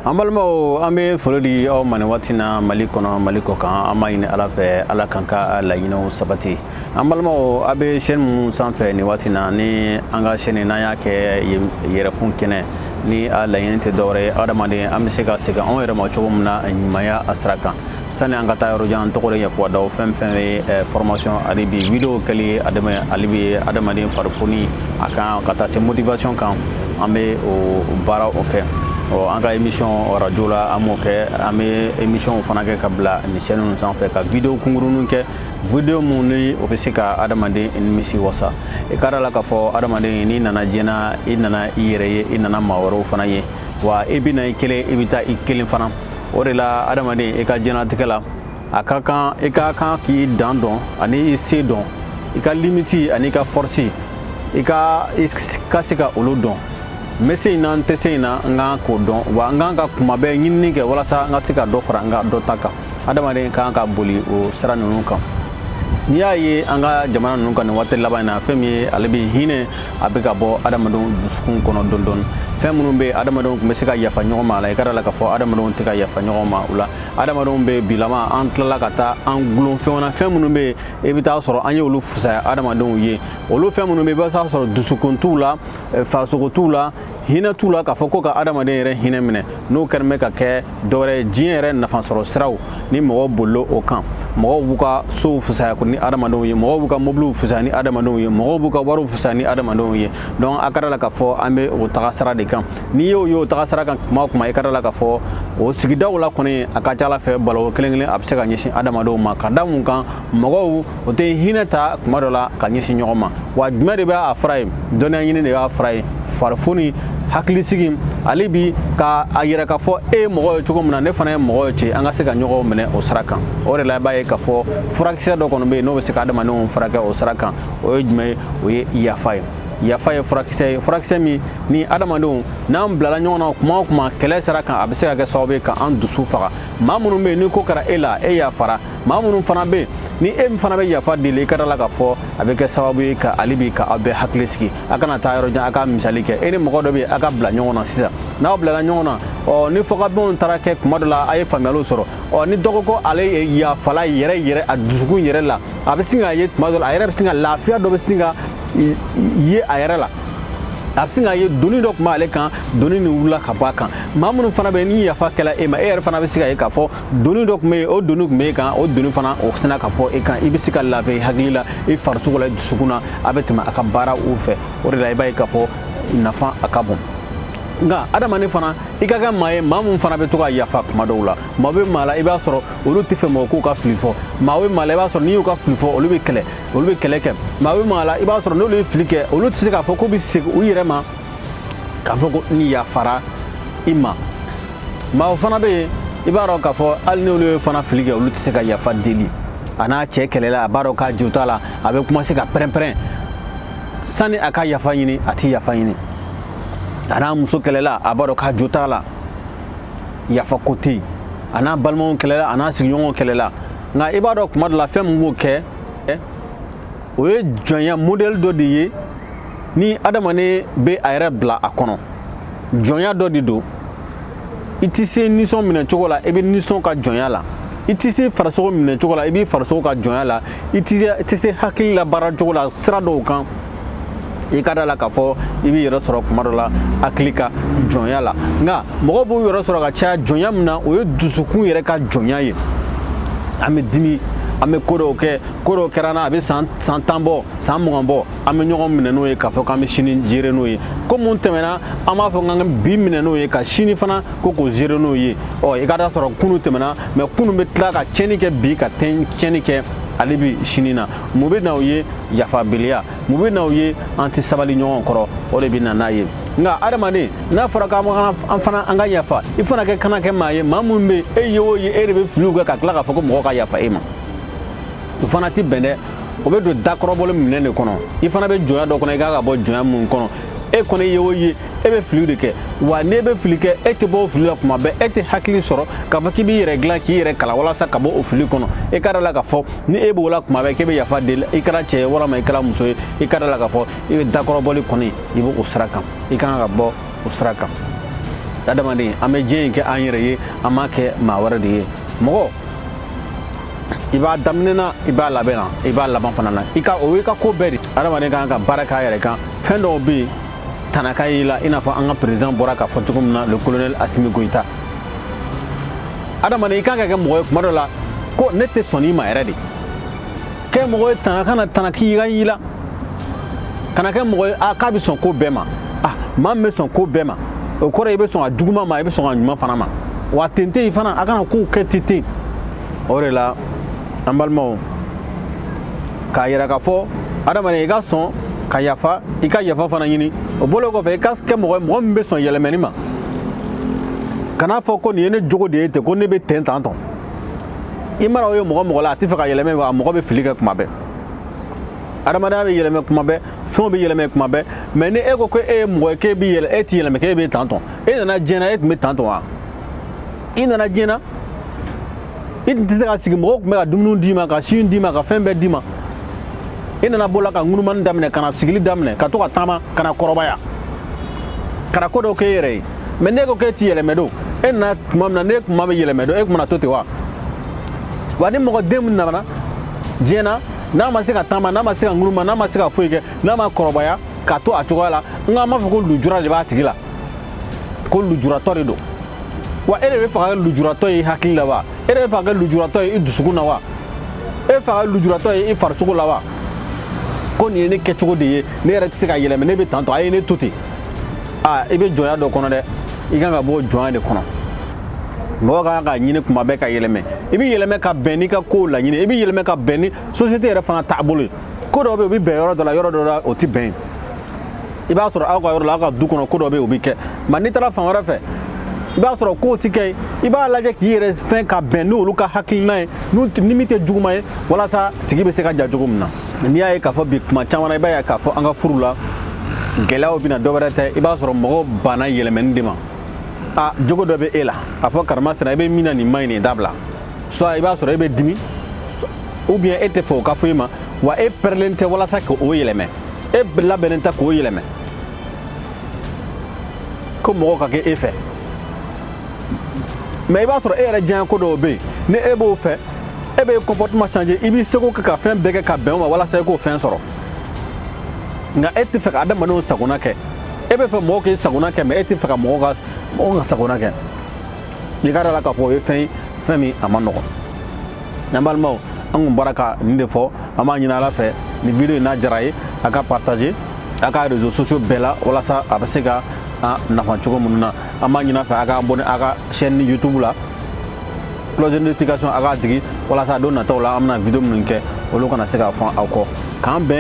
An balimaw, an bɛ foli di aw ma nin waati na, Mali kɔnɔ, Mali kɔ kan. An b'a ɲini Ala fɛ, Ala kan ka laɲiniw sabati. An balimaw, a bɛ chaîne minnu sanfɛ nin waati na, ni an ka chaîne n'an y'a kɛ yɛrɛkun kɛnɛ, ni a laɲini tɛ dɔwɛrɛ ye, adamaden an bɛ se ka segin anw yɛrɛ ma cogo min na ɲumanya a sira kan. Sani an ka taa yɔrɔ jan, tɔgɔ de Yakuba Daw. Fɛn fɛn ye formation ale bi vidéo kɛli ale bi adamaden farifoni a kan ka taa se motivation kan, an bɛ o baara o kɛ. Ɔ, an ka émission radio la, an b'o kɛ. An bɛ émission fana kɛ ka bila nin chaîne ninnu sanfɛ, ka vidéo kunkuruninw kɛ, vidéo mun ni o bɛ se ka adamaden nimisi wasa. I ka da la k'a fɔ adamaden, n'i nana diɲɛ na, i nana i yɛrɛ ye, i nana maa wɛrɛw fana ye, wa i bɛ na i kelen, i bɛ taa i kelen fana. O de la, adamaden, i ka diɲɛlatigɛ la, a ka kan i ka kan k'i dan dɔn ani i se dɔn, i ka limite ani i ka force, i ka se ka olu dɔn. N bɛ se in na, n tɛ se in na, n kan k'o dɔn, wa n kan ka kuma bɛɛ ɲinini kɛ walasa n ka se ka dɔ fara n ka dɔ ta kan. Adamaden kan ka boli o sira ninnu kan. N'i y'a ye an ka jamana ninnu kan nin waati laban in na, fɛn min ye ale bɛ hinɛ, a bɛ ka bɔ adamadenw dusukun kɔnɔ dɔɔni dɔɔni. Fɛn minnu bɛ yen, adamadenw tun bɛ se ka yafa ɲɔgɔn ma a la, i ka da la k'a fɔ adamadenw tɛ ka yafa ɲɔgɔn ma o la. Adamadenw bɛ bilama, an tilala ka taa an gulon fɛnw na, fɛn minnu bɛ yen, i bɛ taa sɔrɔ an ye olu fisaya adamadenw ye. Olu fɛn minnu bɛ yen, i bɛ taa sɔrɔ dusukun t'u la, farisogo t'u la, hinɛ t'u la, k'a fɔ ko ka adamaden yɛrɛ hinɛ minɛ. N'o kɛlen bɛ ka kɛ dɔwɛrɛ ye, diɲɛ yɛrɛ nafasɔrɔ siraw ni mɔgɔw bolila o kan. Mɔgɔw b'u ka sow fisaya ni adamadenw ye, mɔgɔw b'u ka mobiliw fisaya ni adamadenw ye, mɔgɔw b'u ka wariw fisaya ni adamadenw ye. Donc a ka da la k'a fɔ an bɛ o taga sira de kan. N'i y'o ye o taga sira kan kuma o kuma, i ka da la k'a fɔ o sigidaw la kɔni, a ka ca ala fɛ, balawu kelen kelen a bɛ se ka ɲɛsin adamadenw ma. Ka da mun kan? Mɔgɔw o tɛ hinɛ ta kuma dɔ la ka ɲɛsin ɲɔgɔn ma. Wa jumɛn de bɛ a fura ye? Dɔnniya ɲini de b'a fura ye, farifoni, hakilisigi, ale bi ka a yɛrɛ k'a fɔ e ye mɔgɔ ye cogo min na, ne fana ye mɔgɔ ye ten, an ka se ka ɲɔgɔn minɛ o sira kan. O de la, i b'a ye k'a fɔ furakisɛ dɔ kɔni bɛ yen, n'o bɛ se ka adamadenw furakɛ o sira kan. O ye jumɛn ye? O ye yafa ye. Yafa ye furakisɛ ye, furakisɛ min ni adamadenw n'an bilala ɲɔgɔn na kuma o kuma kɛlɛ sira kan, a bɛ se ka kɛ sababu ye ka an dusu faga. Maa minnu bɛ yen, ni ko kɛra e la, e yafara. Maa minnu fana bɛ yen, ni e min fana bɛ yafa deli, i ka da la k'a fɔ a bɛ kɛ sababu ye ka ale bi ka aw bɛɛ hakili sigi. A kana taa yɔrɔ jan, a ka misali kɛ, e ni mɔgɔ dɔ bɛ yen, a ka bila ɲɔgɔn na sisan. N'aw bilala ɲɔgɔn na, ɔ, ni fɔkabɛnw taara kɛ kuma dɔ la, a ye faamuyaliw sɔrɔ. Ɔ, ni dɔ ko ale ye yafala yɛrɛ yɛrɛ a dusukun yɛrɛ la, a bɛ sin k'a ye tuma dɔ la, a yɛrɛ bɛ sin ka lafiya dɔ bɛ sin ka ye a yɛrɛ la. A bɛ sin k'a ye doni dɔ tun b'ale kan, doni nin wulila ka bɔ a kan. Maa minnu fana bɛ yen, ni yafa kɛla e ma, e yɛrɛ fana bɛ se ka ye k'a fɔ doni dɔ tun bɛ yen, o doni tun bɛ e kan, o doni fana o sina ka bɔ e kan. I bɛ se ka lafiya i hakili la, i farisogo la, i dusukun na. A bɛ tɛmɛ a ka baara o fɛ. O de la, i b'a ye k'a fɔ nafa a ka bon. Nka adamaden fana, i ka kɛ maa ye, maa mun fana bɛ to ka yafa kuma dɔw la. Maa bɛ maa la, i b'a sɔrɔ olu tɛ fɛ mɔgɔ k'u ka fili fɔ. Maa bɛ maa la, i b'a sɔrɔ n'i y'u ka fili fɔ, olu bɛ kɛlɛ, olu bɛ kɛlɛ kɛ. Maa bɛ maa la, i b'a sɔrɔ n'olu ye fili kɛ, olu tɛ se k'a fɔ k'u bɛ segin u yɛrɛ ma k'a fɔ ko ni yafara i ma. Maa fana bɛ yen, i b'a dɔn k'a fɔ hali n'olu ye fana fili kɛ, olu tɛ se ka yafa deli. A n'a cɛ kɛlɛla, a b'a dɔn k'a jo t'a la, a bɛ commencer ka pɛrɛn-pɛrɛn sani a ka yafa ɲini, a tɛ yafa ɲini. A n'a muso kɛlɛla, a b'a dɔn k'a jo t'a la, yafa ko tɛ yen. A n'a balimaw kɛlɛla, a n'a sigiɲɔgɔnw kɛlɛla. Nka i b'a dɔn kuma dɔ la, fɛn min b'o kɛ, o ye jɔnya modèle dɔ de ye ni adamaden bɛ a yɛrɛ bila a kɔnɔ. Jɔnya dɔ de don. I tɛ se nisɔn minɛ cogo la, i bɛ nisɔn ka jɔnya la. I tɛ se farisogo minɛ cogo la, i b'i farisogo ka jɔnya la. I tɛ se hakili la baara cogo la sira dɔw kan, i ka da la k'a fɔ i b'i yɛrɛ sɔrɔ kuma dɔ la hakili ka jɔnya la. Nka mɔgɔw b'u yɛrɛ sɔrɔ ka caya jɔnya min na, o ye dusukun yɛrɛ ka jɔnya ye. An bɛ dimi, an bɛ ko dɔw kɛ, ko dɔw kɛra n na, a bɛ san 10 bɔ, san 20 bɔ, an bɛ ɲɔgɔn minɛ n'o ye k'a fɔ k'an bɛ sini gérer n'o ye. Ko mun tɛmɛna, an b'a fɔ k'an bi minɛ n'o ye, ka sini fana ko k'o gérer n'o ye. Ɔ, i ka taa sɔrɔ kunu tɛmɛna, mais kunu bɛ tila ka tiɲɛni kɛ bi, ka tiɲɛni kɛ ale bi sini na. Mun bɛ na o ye? Yafabaliya. Mun bɛ na o ye? An tɛ sabali ɲɔgɔn kɔrɔ, o de bɛ na n'a ye. Nka adamaden, n'a fɔra k'an fana an ka yafa, i fana kɛ kana kɛ maa ye, maa minnu bɛ e ye o ye, e de bɛ filiw kɛ ka tila k'a fɔ ko mɔgɔ ka yafa e ma, o fana tɛ bɛn dɛ. O bɛ don dakɔrɔbɔli minɛn de kɔnɔ. I fana bɛ jɔnya dɔ kɔnɔ, i kan ka bɔ jɔnya mun kɔnɔ? E kɔni ye o ye, e bɛ fili de kɛ. Wa n'e bɛ fili kɛ, e tɛ bɔ o fili la kuma bɛɛ. E tɛ hakili sɔrɔ k'a fɔ k'i b'i yɛrɛ dilan, k'i yɛrɛ kalan walasa ka bɔ o fili kɔnɔ. E ka da la k'a fɔ ni e b'o la kuma bɛɛ k'e bɛ yafa deli, i kɛra cɛ ye walama i kɛra muso ye, i ka da la k'a fɔ i bɛ dakɔrɔbɔli kɔni, i b'o sira kan. I kan ka bɔ o sira kan. Adamaden, an bɛ diɲɛ in kɛ an yɛrɛ ye, an m'a kɛ maa wɛrɛ de ye. Mɔgɔ, i b'a daminɛ na, i b'a labɛn na, i b'a laban fana na, i ka o y'i ka ko bɛɛ de. Adamaden kan ka baara k'a yɛrɛ kan. Fɛn dɔw bɛ yen, tanaka y'i la, i n'a fɔ an ka président bɔra k'a fɔ cogo min na, le colonel Assimi Goïta. Adamaden, i kan ka kɛ mɔgɔ ye kuma dɔ la ko ne tɛ sɔn i ma yɛrɛ de. Kɛ mɔgɔ ye, tana kana tana k'i ka y'i la, kana kɛ mɔgɔ ye a k'a bɛ sɔn ko bɛɛ ma. A maa min bɛ sɔn ko bɛɛ ma, o kɔrɔ i bɛ sɔn a juguman ma, i bɛ sɔn a ɲuman fana ma. Wa ten tɛ yen fana, a kana kow kɛ ten ten. O de la, an balimaw, k'a yira k'a fɔ adamaden, i ka sɔn ka yafa, i ka yafa fana ɲini. O bɔlen kɔfɛ, i ka kɛ mɔgɔ ye, mɔgɔ min bɛ sɔn yɛlɛmɛni ma. Kana fɔ ko nin ye ne jogo de ye ten, ko ne bɛ ten tantɔn. I mana o ye mɔgɔ mɔgɔ la, a tɛ fɛ ka yɛlɛmɛ, wa mɔgɔ bɛ fili kɛ kuma bɛɛ. Adamadenya bɛ yɛlɛmɛ kuma bɛɛ, fɛnw bɛ yɛlɛmɛ kuma bɛɛ. Mais ni e ko ko e ye mɔgɔ ye k'e bɛ yɛlɛ, e tɛ yɛlɛmɛ, k'e bɛ tantɔn, e nana diɲɛ na, e tun bɛ tantɔn wa? I nana diɲɛ na, i tun tɛ se ka sigi, mɔgɔw tun bɛ ka dumuni d'i ma, ka sin d'i ma, ka fɛn bɛɛ d'i ma. I nana bɔ la ka ŋunumani daminɛ, ka na sigili daminɛ, ka to ka taama, ka na kɔrɔbaya, ka na ko dɔw k'e yɛrɛ ye. Mais n'e ko k'e ti yɛlɛmɛ don, e nana tuma min na, n'e kuma bɛ yɛlɛmɛ don, e tun na to ten wa? Wa ni mɔgɔ den min nana diɲɛ na, n'a ma se ka taama, n'a ma se ka ŋunuma, n'a ma se ka foyi kɛ, n'a ma kɔrɔbaya k'a to a cogoya la, n ko an b'a fɔ ko lujura de b'a tigi la, ko lujuratɔ de don wa? E de bɛ fɛ ka kɛ lujuratɔ ye i hakili la wa? E de bɛ fɛ ka kɛ lujuratɔ ye i dusukun na wa? E bɛ fɛ ka kɛ lujuratɔ ye i farisogo la wa? Ko nin ye ne kɛcogo de ye, ne yɛrɛ tɛ se ka yɛlɛmɛ, ne bɛ tantɔ, a ye ne to ten. Aa, i bɛ jɔnya dɔ kɔnɔ dɛ, i kan ka bɔ jɔnya de kɔnɔ. Mɔgɔ kan ka ɲini kuma bɛɛ ka yɛlɛmɛ. I bɛ yɛlɛmɛ ka bɛn n'i ka kow laɲini, i bɛ yɛlɛmɛ ka bɛn ni société yɛrɛ fana taabolo ye. Ko dɔw bɛ yen, o bɛ bɛn yɔrɔ dɔ la, yɔrɔ dɔ la o tɛ bɛn. I b'a sɔrɔ aw ka yɔrɔ la, aw ka du kɔnɔ, ko dɔ bɛ yen, o bɛ kɛ, mais n'i taara fan wɛrɛ fɛ, i b'a sɔrɔ kow ti kɛ. I b'a lajɛ k'i yɛrɛ fɛn ka bɛn n'olu ka hakilina ye, ni min tɛ juguman ye, walasa sigi bɛ se ka ja cogo min na. N'i y'a ye k'a fɔ bi, kuma caman na, i b'a ye k'a fɔ an ka furu la gɛlɛyaw bɛ na, dɔ wɛrɛ tɛ, i b'a sɔrɔ mɔgɔw banna yɛlɛmɛni de ma. A jogo dɔ bɛ e la, a fɔ karimasina, i bɛ min na, nin ma ɲi, nin dabila. Soit i b'a sɔrɔ e bɛ dimi, ou bien e tɛ fɛ o ka fɔ e ma, wa e pɛrɛlen tɛ walasa k'o yɛlɛmɛ, e labɛnnen tɛ k'o yɛlɛmɛ ko mɔgɔw ka kɛ e fɛ. Mais i b'a sɔrɔ e yɛrɛ diɲɛ ko dɔw bɛ yen, ni e b'o fɛ, e bɛ comportement changer, i b'i seko kɛ ka fɛn bɛɛ kɛ ka bɛn o ma walasa i k'o fɛn sɔrɔ. Nka e tɛ fɛ ka adamadenw sagona kɛ. E bɛ fɛ mɔgɔw k'i sagona kɛ, mais e tɛ fɛ ka mɔgɔw ka sagona kɛ. I ka da la k'a fɔ o ye fɛn ye, fɛn min a ma nɔgɔn. An balimaw, an kun bɔra ka nin de fɔ. An b'a ɲini Ala fɛ, nin vidéo in n'a diyara ye, a ka partager a ka réseaux sociaux bɛɛ la, walasa a bɛ se ka an nafa cogo minnu na. An b'a ɲini a fɛ, a ka abonné a ka chaîne YouTube la, cloche de notification a k'a digi, walasa don nataw la, an bɛna vidéo minnu kɛ, olu kana se ka fɔ aw kɔ. K'an bɛn.